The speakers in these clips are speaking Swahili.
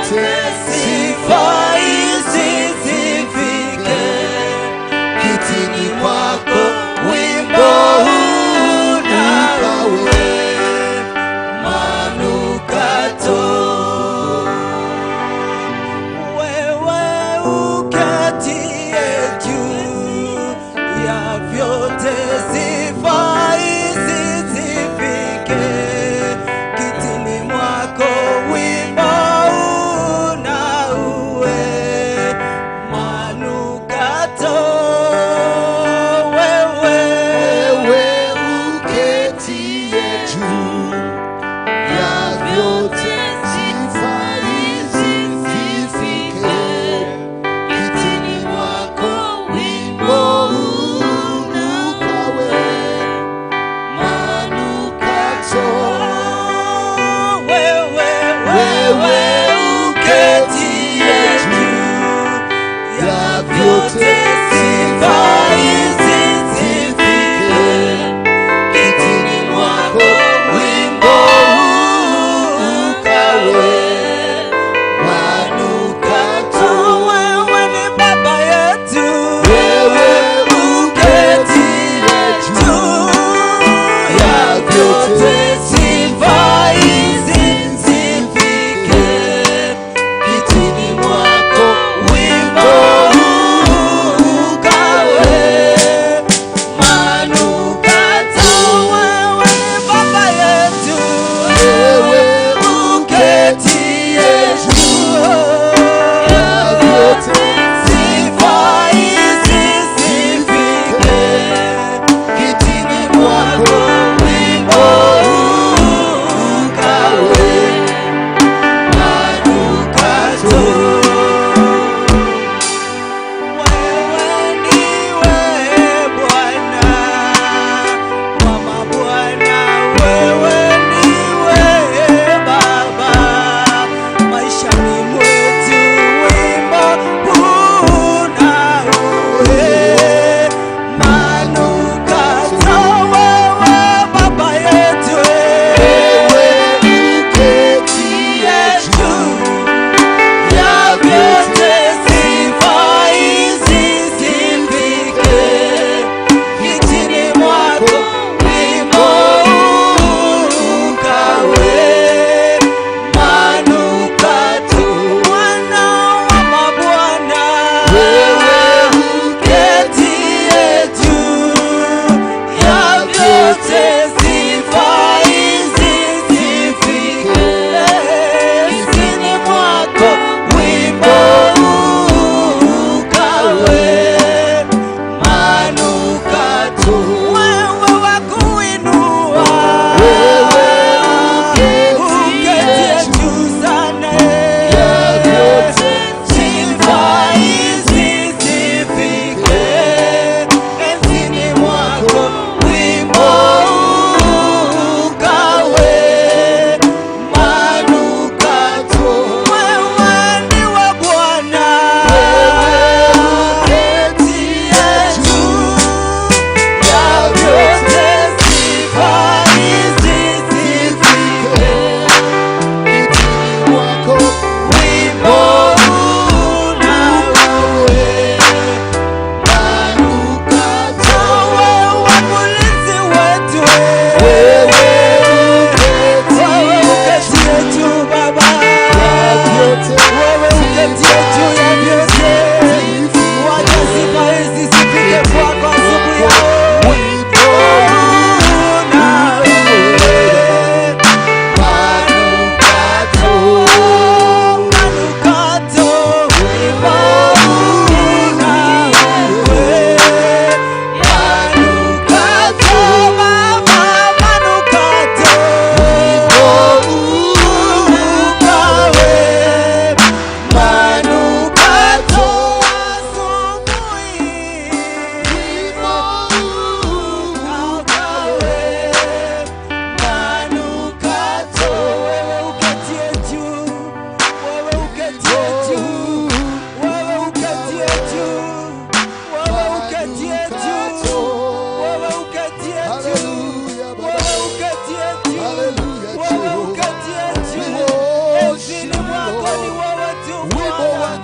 Vyote sifa hizi zifike kitini mwako, wimbo huu na uwe manukato. Wewe uketie juu ya vyote, sifa hizi zifike kitini mwako, wimbo huu na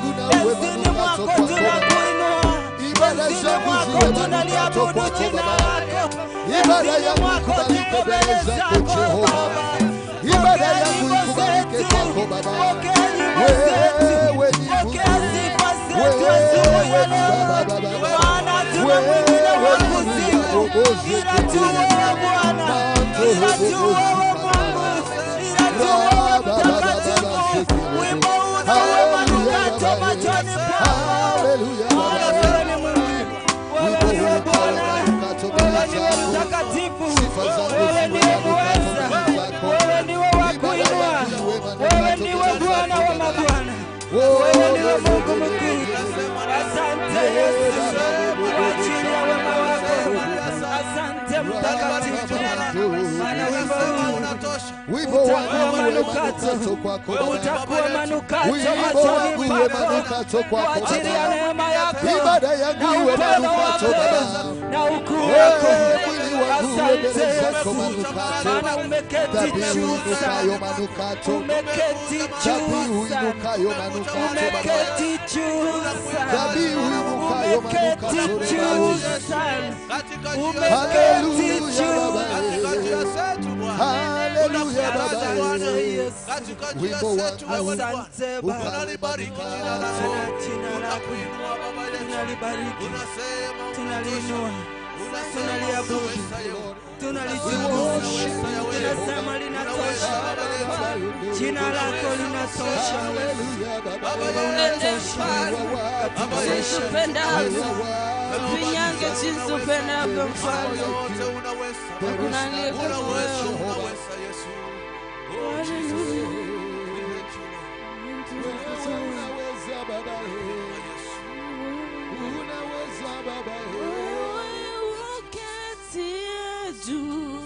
wangu na uwe Enzini manukato mwako kwako Baba. tunakuinua, Ibada enzini zangu mwako ziwe manukato tunaliabudu kwako jina Baba. lako, Ibada enzini yangu mwako ikubalike tuko mbele mbele zako zako Jehova. Baba. Ibada Pokea yangu nyimbo ikubalike zetu, kwako Baba. pokea nyimbo zetu, Wewe ni pokea Mungu. sifa zetu asubuhi ya Wewe ni leo, Baba, Baba. maana hatuna mwingine Wewe wa ni kusifu Mwokozi ila tu wewe Bwana, ila tu wewe Mungu, ila tu wewe Mtakatifu. Wimbo huu na uwe manukato machoni pako. Haleluya Maana Baba. wewe ni Mungu, wewe ndiwe Bwana, wewe ndiwe Mtakatifu, wewe ndiwe muweza, wewe ndiwe wa kuinua, wewe ndiwe Bwana wa mabwana, wewe ndiwe Mungu mkuu. Asante Yesu kwa ajili ya wema wako, asante Mtakatifu, maana wimbo huu Wimbo wangu utakuwa uwe manukato, manukato kwako Baba. utakuwa manukato Wimbo wangu machoni uwe pako manukato kwa kwako ajili ya Baba. neema yako Ibada yangu na iwe upendo manukato wako Baba. na ukuu wako. Wewe mwili wangu uwe mbele Asante zako Yesu, manukato. maana umeketi Dhabihu juu inukayo sana, manukato. umeketi Dhabihu juu sana, inukayo manukato Baba. umeketi juu sana, Dhabihu inukayo umeketi manukato juu Baba. sana, Katika jina umeketi Haleluya juu. Baba. katika njia zetu Bwana. Haleluya Baba. Bwana. Yesu. Katika njia Wimbo zetu wangu wewe ni Bwana. Asante Baba, Tunalibariki jina lako. Bwana, jina lako Tunakuinua Baba yetu. tunalibariki, Unasema tunaliinua, unatosha. tunaliabudu, Unasema unaweza. tunalitukuza, tunasema linatosha. Jina lako linatosha, Haleluya Baba. Baba unatosha katika maisha. Upendavyo, Finyange jinsi upendavyo mfalme. Yote unaweza. Hakuna aliye kama Unaweza, wewe. unaweza Yesu. Oh, Jesus. We thank you, Lord. Unaweza Baba. Unaweza Baba. Wewe uketie juu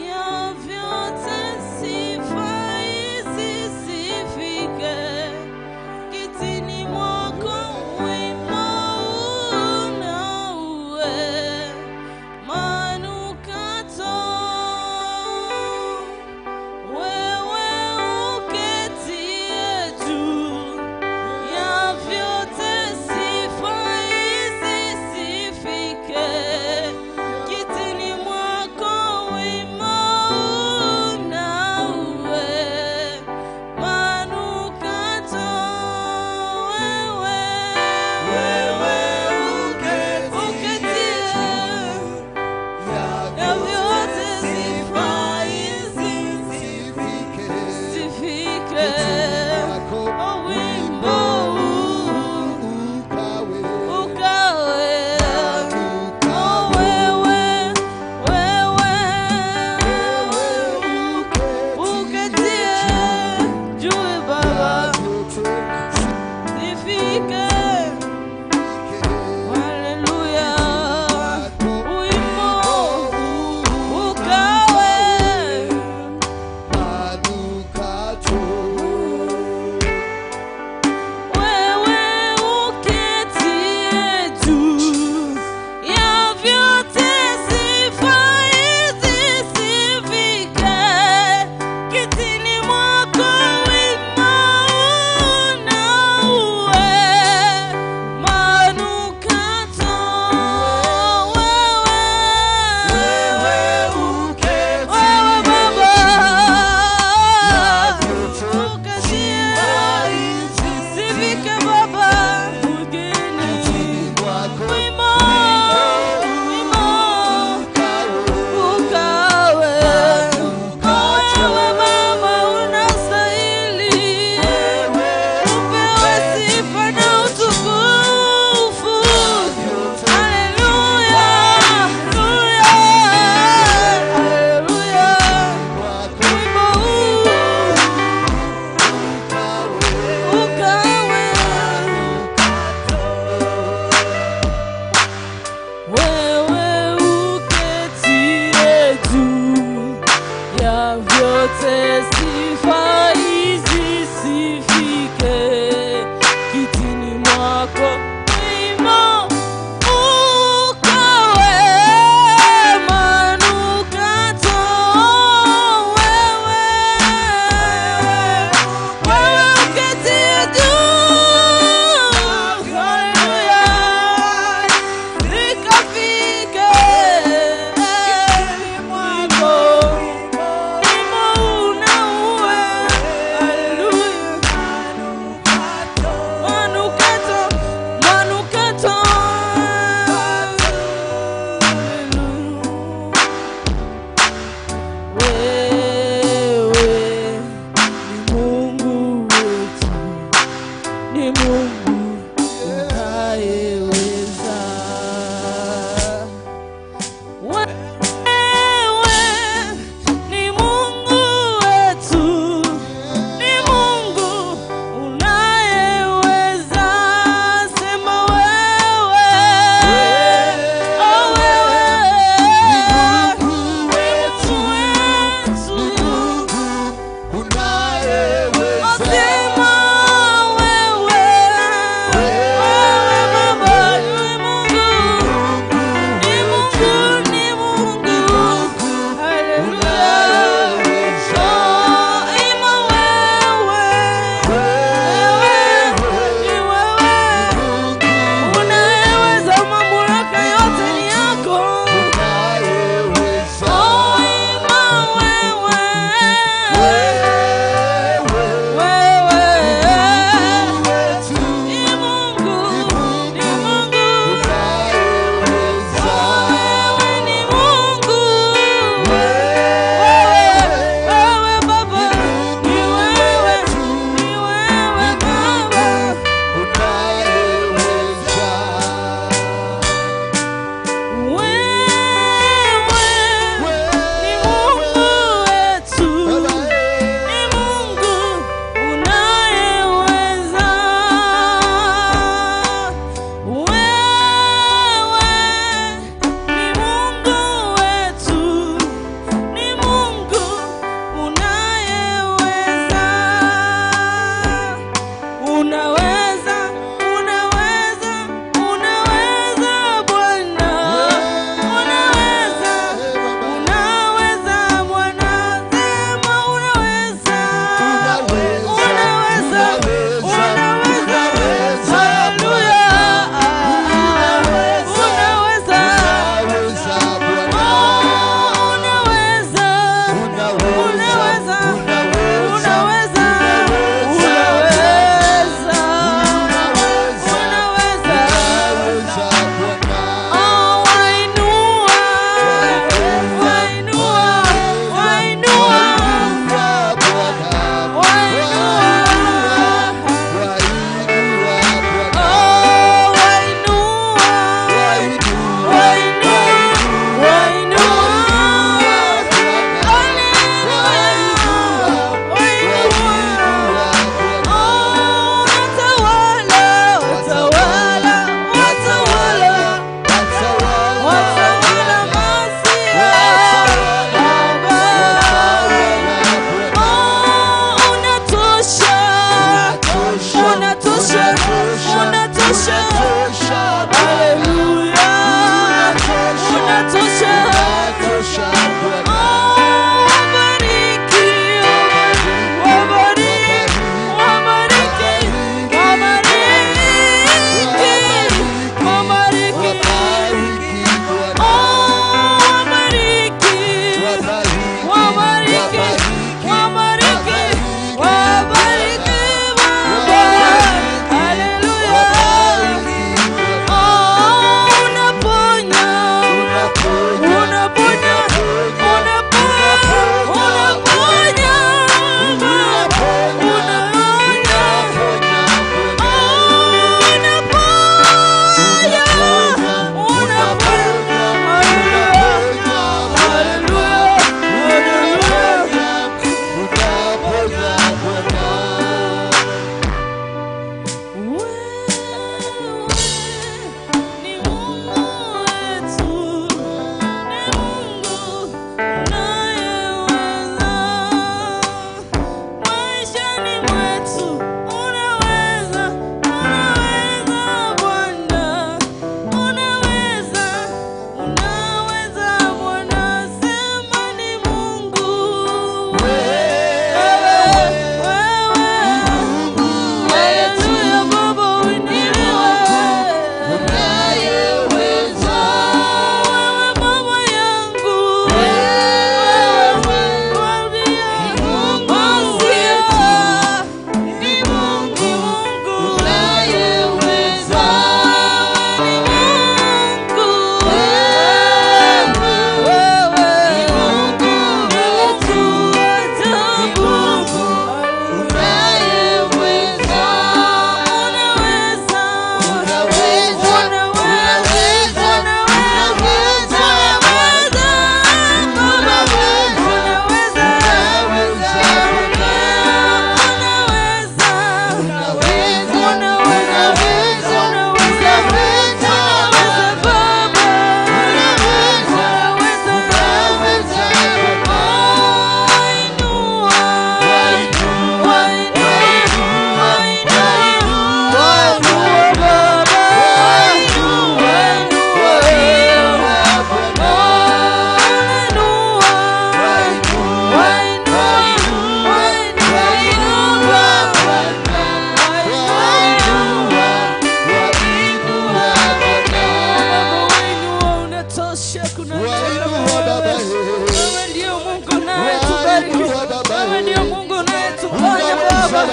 ya vyote, sifa hizi zifike kitini mwako, wimbo na uwe manukato. Wewe uketie juu ya vyote, sifa hizi zifike kitini mwako. Unatosha. Haleluya. Unatosha. Oh, wabariki, wabariki, wabariki, wabariki, wabariki. Oh, wabariki, wabariki, wabariki, wabariki Baba. Haleluya. Oh, unaponya, unaponya, unaponya, unaponya Baba, unaponya. Oh, unaponya, unaponya. Haleluya, haleluya, haleluya. Wewe ni Mungu wetu, ni Mungu unayeweza. Maishani mwetu unaweza, unaweza Bwana, unaweza, unaweza Bwana, sema ni Mungu wewe, wewe Haleluya Baba uinuliwe. Unayeweza. Wewe Baba yangu. Wewe Mungu wetu. Ni Mungu unayeweza. Wewe ni Mungu. Wewe ni Mungu wetu. Ajabu. Unayeweza, unaweza, unaweza, unaweza, unaweza, Baba, unaweza, unaweza, unaweza, unaweza, Baba, unaweza, oh, inua. Wewe ndio Mungu unayetubariki. Wewe ndio Mungu unayetuponya Baba.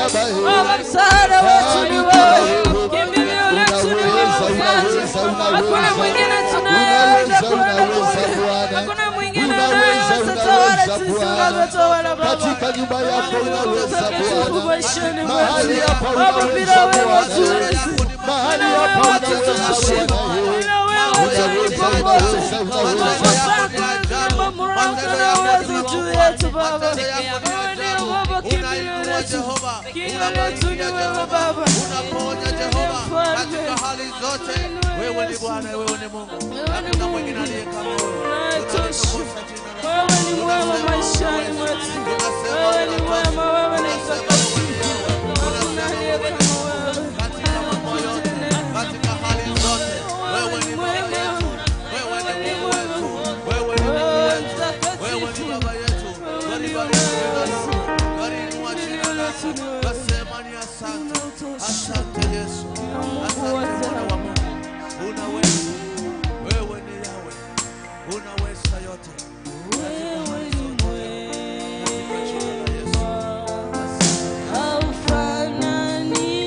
Baba, msaada wetu ni wewe, kimbilio letu ni wewe Mfalme. Hakuna mwingine tunayeweza kwenda kwake, hakuna mwingine anayeweza tawala sisi unavyotawala Baba. Katika nyumba yako unaweza Mtakatifu Bwana. maishani Mahali mwetu hapa Baba, bila unaweza wewe Bwana. hatuwezi, Mahali bila hapa wewe unaweza hatutoshi, Bwana. bila wewe hatuendi popote. Nguvu zako na mamlaka na uwezo juu yetu Baba. Wewe ndio Baba kimbilio letu, kimbilio letu ni wewe Baba. Unaponya Jehova katika hali zote. Wewe ni Bwana, wewe ni Mungu. Wewe ni Hakuna Mungu mwingine aliye kama wewe. unayetosha. Tunalitukuza jina lako. Wewe ni mwema maishani mwetu. Wewe ni mwema, wewe ni mtakatifu. Hakuna aliye kama wewe. Katika mambo yote, katika hali zote, wewe ni Baba yetu, wewe ni Mungu wetu, wewe ni Mungu wetu, wewe ni Baba yetu. Twalibariki jina lako, twaliinua jina lako, twasema ni asante. Asante Yesu, asante Mwana wa Mungu, unaweza, wewe ni Yahweh, unaweza yote. Wewe ni Katika jina la Yesu. mwema, haufananishwi.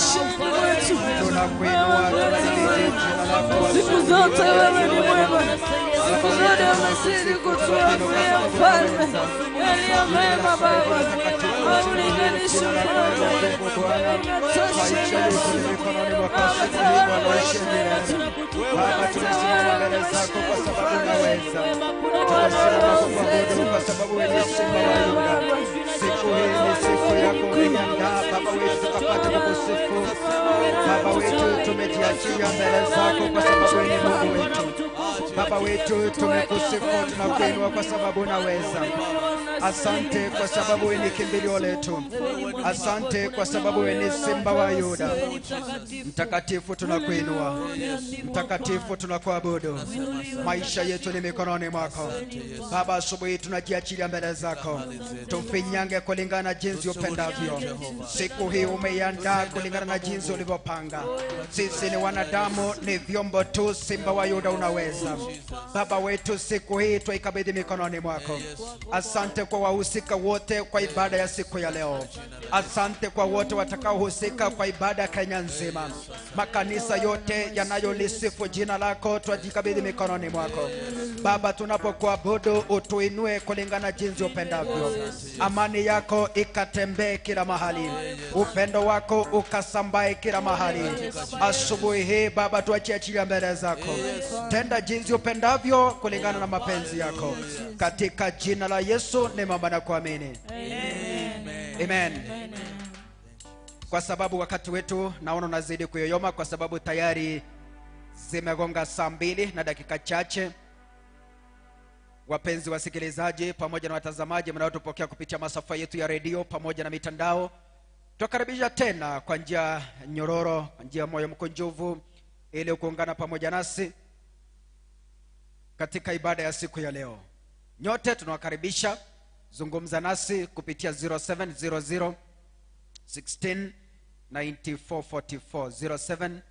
maishani mwetu. Tunakuinua, tunalihimidi jina lako. Siku zote wewe ni mwema, siku zote umezidi kutuamulia Mfalme yaliyo mema. Baba, haulinganishi Mfalme, wewe unatosha Yesu. Baba, tawala maisha yetu, Baba, tunasimama mbele zako kwa sababu unaweza. Tunasimama kukuabudu kwa sababu wewe ni Simba wa Yuda. Siku hii ni siku yako umeiandaa, Baba wetu, tukapate kukusifu. Baba wetu, tumejiachilia mbele zako kwa sababu wewe ni Mungu wetu. Baba wetu, tumekusifu, tunakuinua kwa sababu unaweza. Asante kwa sababu wewe ni kimbilio letu. Asante kwa sababu wewe ni Simba wa Yuda. Mtakatifu, tunakuinua. Mtakatifu, tunakuabudu. Maisha yetu ni mikononi mwako. Baba, asubuhi tunajiachilia mbele zako, tufinyange kulingana na jinsi upendavyo. Siku hii umeiandaa kulingana na jinsi ulivyopanga. Sisi ni wanadamu, ni vyombo tu. Simba wa Yuda, unaweza. Baba wetu, siku hii twaikabidhi mikononi mwako. Asante kwa wahusika wote kwa ibada ya siku ya leo. Asante kwa wote watakaohusika kwa ibada Kenya nzima. Makanisa yote yanayolisifu jina lako twajikabidhi mikononi mwako. Baba, tunapokuabudu utuinue kulingana jinsi upendavyo. Amani yako ikatembee kila mahali, upendo wako ukasambae kila mahali. Asubuhi hii Baba, tuachiachilia mbele zako. Tenda jinsi upendavyo kulingana na mapenzi yako. Katika jina la Yesu nimeomba na kuamini. Amen. Kwa sababu wakati wetu naona unazidi kuyoyoma, kwa sababu tayari zimegonga saa 2 na dakika chache. Wapenzi wasikilizaji pamoja na watazamaji mnaotupokea kupitia masafa yetu ya redio pamoja na mitandao, tukaribisha tena kwa njia nyororo, kwa njia moyo mkunjufu, ili kuungana pamoja nasi katika ibada ya siku ya leo. Nyote tunawakaribisha, zungumza nasi kupitia 0700 16 94 44,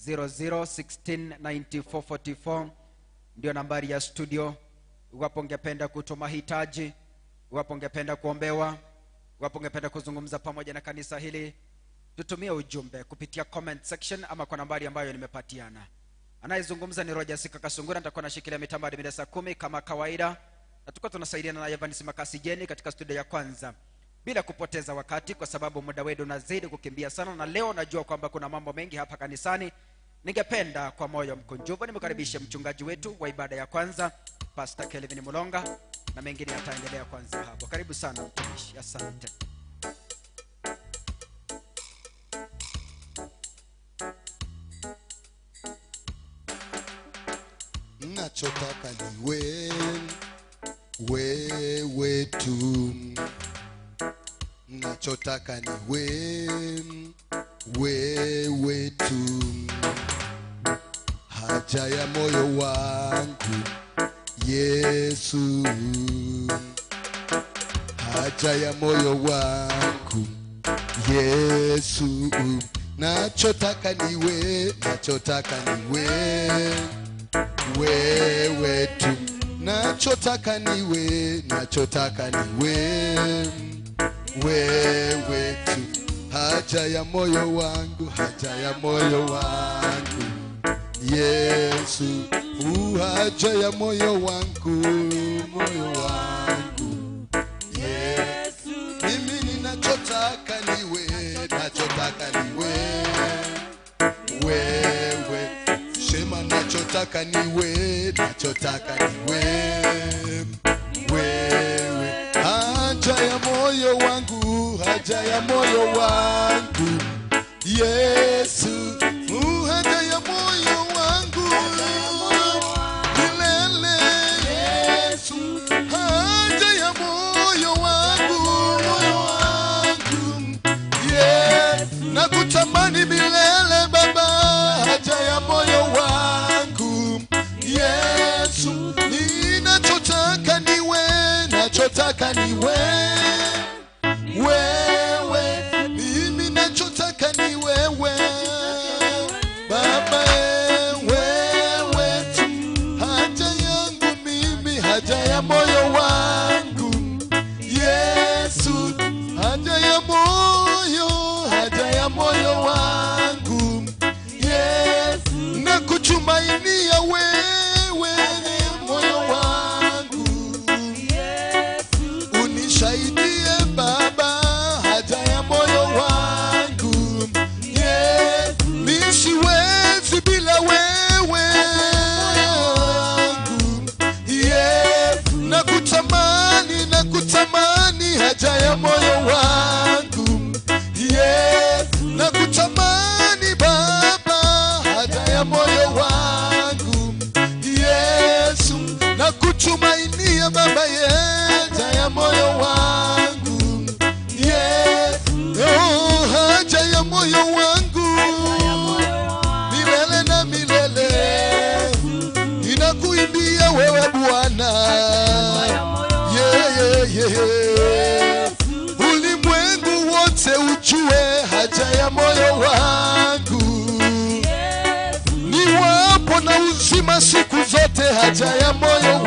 0700 16 94 44 ndio nambari ya studio. Iwapo ungependa kutuma hitaji, iwapo ungependa kuombewa, iwapo ungependa kuzungumza pamoja na kanisa hili, tutumie ujumbe kupitia comment section ama kwa nambari ambayo nimepatiana. Anayezungumza ni Roger Sika Kasungura, nitakuwa nashikilia mitambo hadi saa 10 kama kawaida, na tuko tunasaidiana na Evans Makasi Jeni katika studio ya kwanza. Bila kupoteza wakati, kwa sababu muda wetu unazidi kukimbia sana, na leo najua kwamba kuna mambo mengi hapa kanisani. Ningependa kwa moyo mkunjufu nimkaribishe mchungaji wetu wa ibada ya kwanza, Pastor Kelvin Mulonga, na mengine yataendelea kwanza hapo. Karibu sana mtumishi, asante. Nachotaka ni wewe tu, nachotaka ni wewe tu, haja ya moyo wangu Yesu, haja ya moyo wangu Yesu, nachotaka ni wewe, nachotaka ni wewe tu, nachotaka ni wewe, nachotaka ni wewe tu, haja ya moyo wangu, haja ya moyo wangu Yesu, haja ya moyo wangu, moyo wangu Yesu, mimi ninachotaka ni wewe, nachotaka ni wewe, sema nachotaka ni wewe, nachotaka ni wewe, haja ya moyo wangu, haja ya moyo wangu Yesu, haja ya moyo wangu milele Yesu, haja ya moyo wangu, moyo wangu Yesu, nakutamani milele Baba, haja ya moyo wangu Yesu, ninachotaka ni wewe, nachotaka ni wewe, mimi nachotaka ni wewe Baba, wewe tu, haja yangu mimi, haja ya moyo wangu Yesu, haja ya moyo, haja ya moyo wangu. Haja ya moyo